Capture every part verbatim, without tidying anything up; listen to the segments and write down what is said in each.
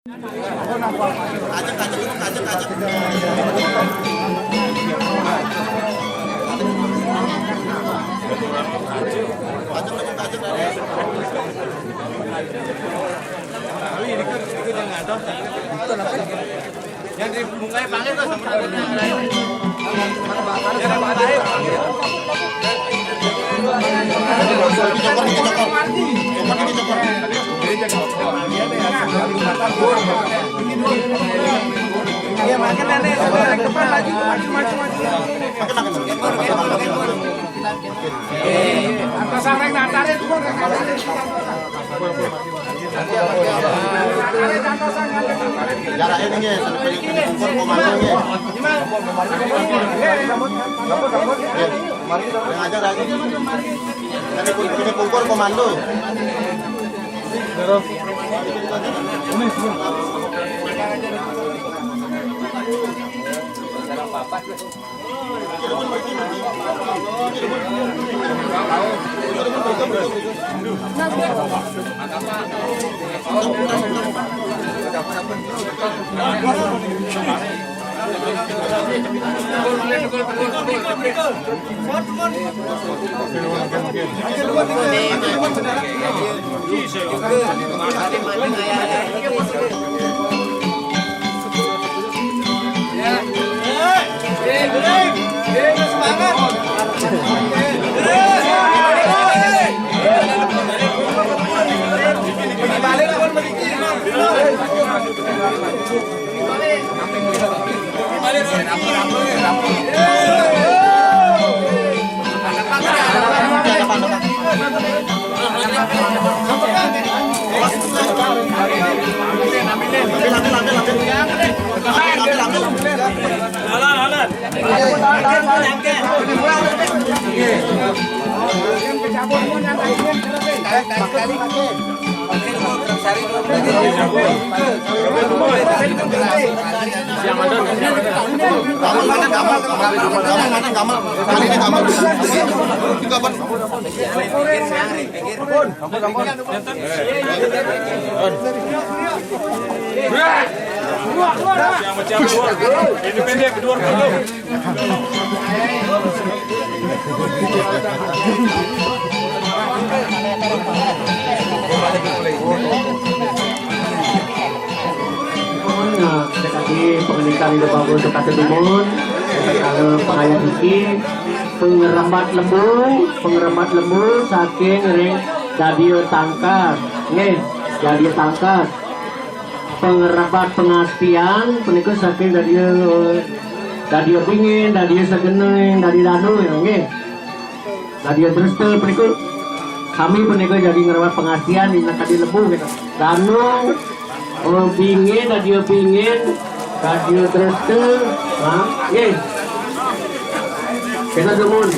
Yang di bunganya panggil kok sama yang lain. Yang di bunganya panggil. Iya, makin aneh, saudara, ke depan, maju, maju, maju, maju. Antasari, antasari, turun, antasari. Jaraknya ini, sampai ke komando ini. Yang aja, aja. Ini pun, ini pungkur komando. Ini pendek, kedua, kedua. Nah, kita kasih pengendikan hidup bagus untuk kasih dumun. Kita kalau pengayat iki, pengeremat lembu, pengeremat lembu saking ring Dadia Tangkas. Nggih, Dadia Tangkas. Pengerebat pengastian punika saking Dadia, Dadia Bingin, Dadia Segening, Dadia Danu, ya, nggih. Dadia Dresta punika sami punika jadi ngerebat pengastian di kadi lembu gitu. Danu, oh, Bingin, Dadia Bingin, Dadia Dresta, ha, nggih. Kita dumun.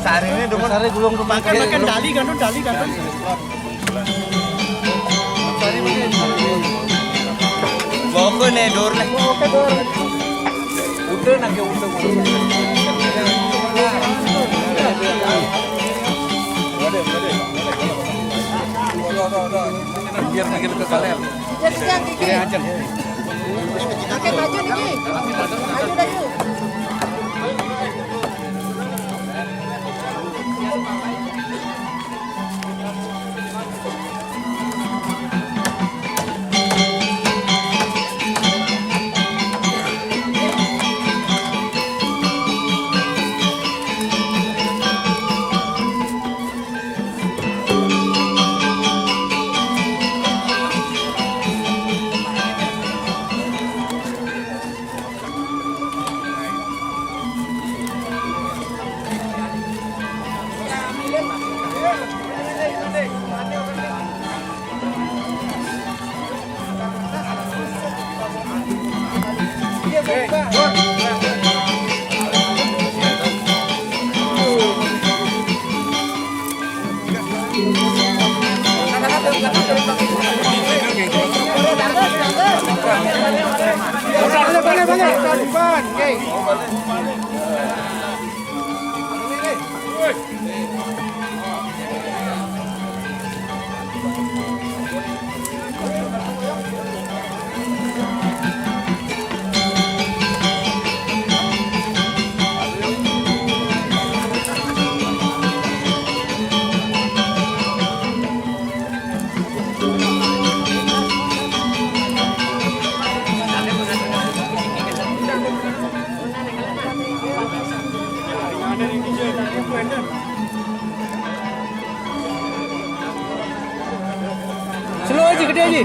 Sari ini, Dumun. Sari gulung, Dumun. Makan, makan, dali, gandun, dali, gandun. Bawa ke nih, Dur, nih. Bawa ke, Dur. Udah, nak, udah, udah. Biar makin ke kalian. Jadi, yang gigi. Ini aja. Pakai baju nih, Ki. Ayo, dah, yuk. Gede ji.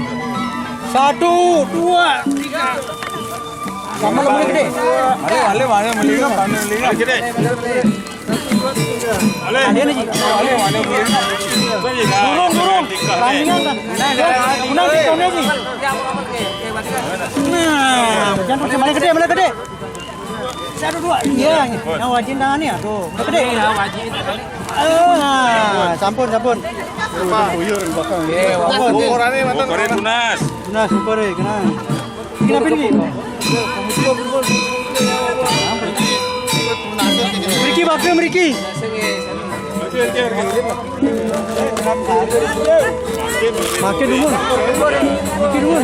Satu, dua, tiga. Sama lu gede. Ayo, ale, ale, melihat, ale, melihat. Gede. Ale, ale, ale, melihat. Burung, burung. Tandingan kan. Menang di tahun ini. Nah, jangan pakai malah gede, malah gede. Satu, dua. Iya, yang wajin tangannya tuh. Udah gede. Ah, sampun, sampun. Tuyul di belakang. Sampun. Ukurannya mana? Ukurannya tunas. Tunas, ukurannya, kenal. Kenapa ini? Mriki, Pak, mriki. Makin dulu. Makin dulu.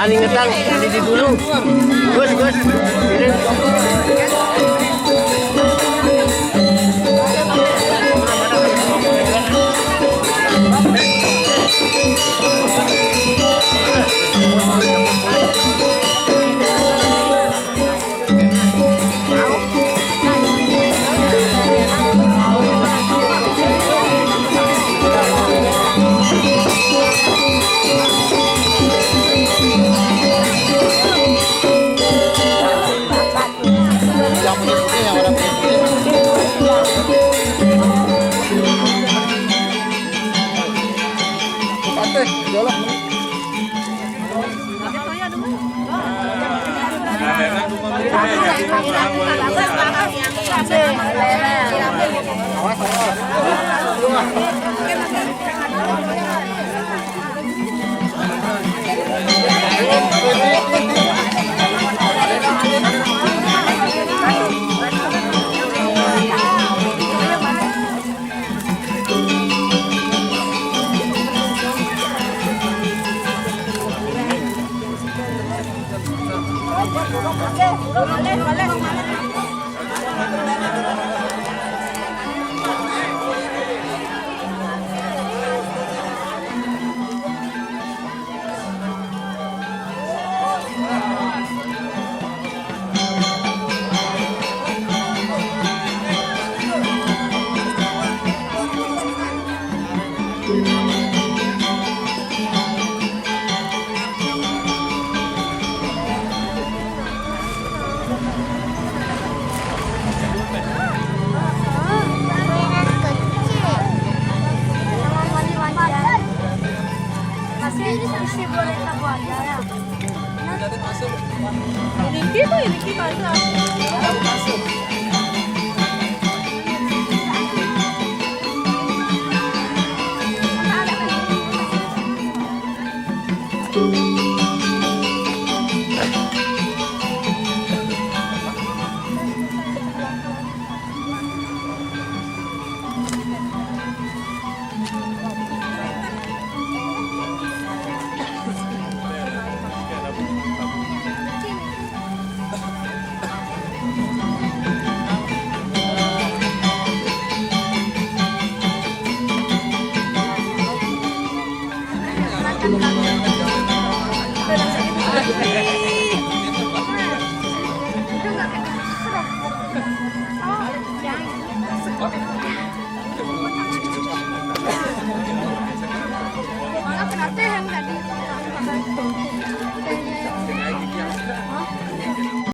Ani ngetang, ini di dulu. Gus, Gus. Ini. Yang Ini kita, ini kita.